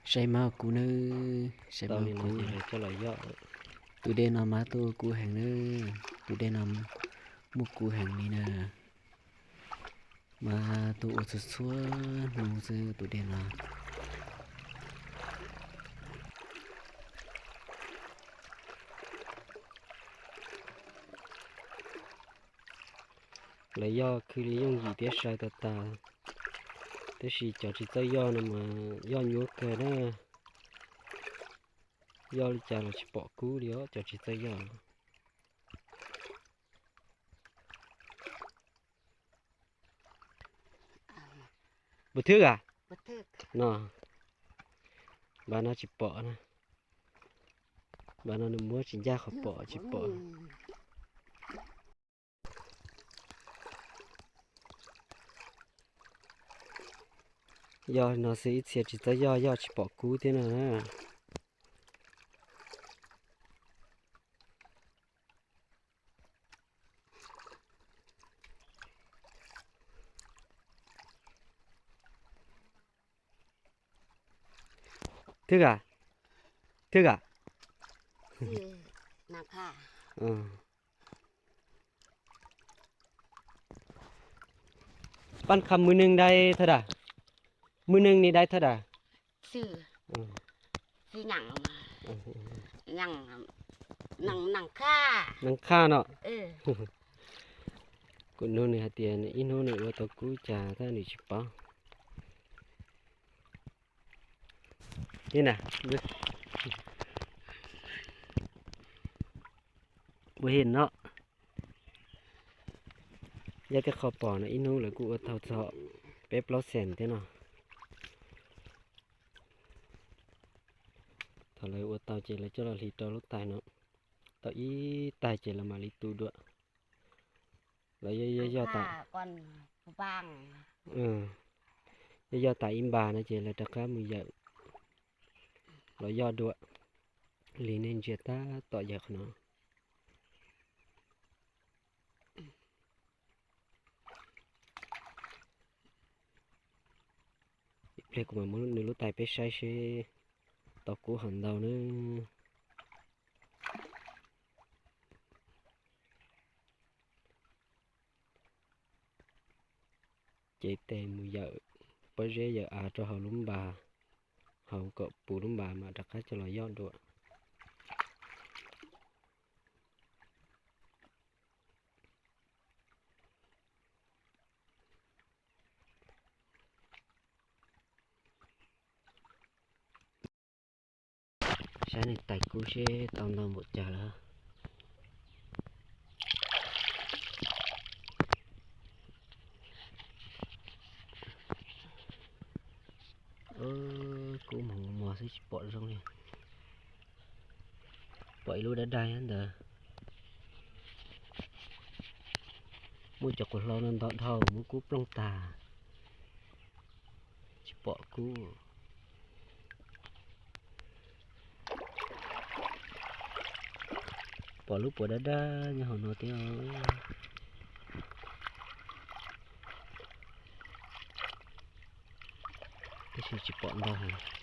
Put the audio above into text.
Saib mas kub nawb, saib mas kub. Tus dej no mas tuaj kub heev nawb, tus dej no muaj kub heev li na. Mas tuaj ua txhua txhua hnub xwb tus dej no. Lawv yoj khwv li yooj yim thiab sai tas tas, tab sis cov tsis txawj yoj no mas yoj nyuaj kawg na. Yoj li cas los tsis pom kub li os cov tsis txawj yoj. Puas thwb a? No, npav no tsis pom na. Npav no nws muab tsis ncaj qhov pom tsis pom. Yog no xwb ib txhia tsis txawj yoj, yoj tsis pom kub thiab no na. Thwb a? Thwb a? Pab qha mws neeg dai thawj dam. Mws neeg ni dai thawj dam. Neeg qha no. Kuv nug nws hais tias ib hnub nws ua tau kub cas tab nws tsis paub. Ni na, ua hi no. Yog tej qho pom no ib hnub lawv kuj ua tau txog peb plaub xees thiab no. Thaum lawv ua tau ces lawv coj los hliv rau lub tais no, tau ib tais ces lawv mam li tu dua. Los yog, yog, yog tas, yog, yog tas ib npas no ces lawv rov qab mus yawm los yoj dua. Li nej ntsia tab tom yawm qhov no. Ib pliag kuv mam muab nws lub tais peb saib seb tau kub hov ntau nawb. Cev tes mus yawm pob zeb yawm av rau hauv lub npas, hauv kom puv lub npas mam rov qab coj los yoj dua. Saib nws tais kub seb tau ntau npaum cas lawm. Kub mos mos xwb tsis pom zoo li. Pom ib lub dab dab ntawd. Muaj cov quav hlau no ntog dhau muab kub plooj tag. Tsis pom kub. Pom lub puas dab dab nyob hauv no thiab, tab sis tsis pom ntau heev.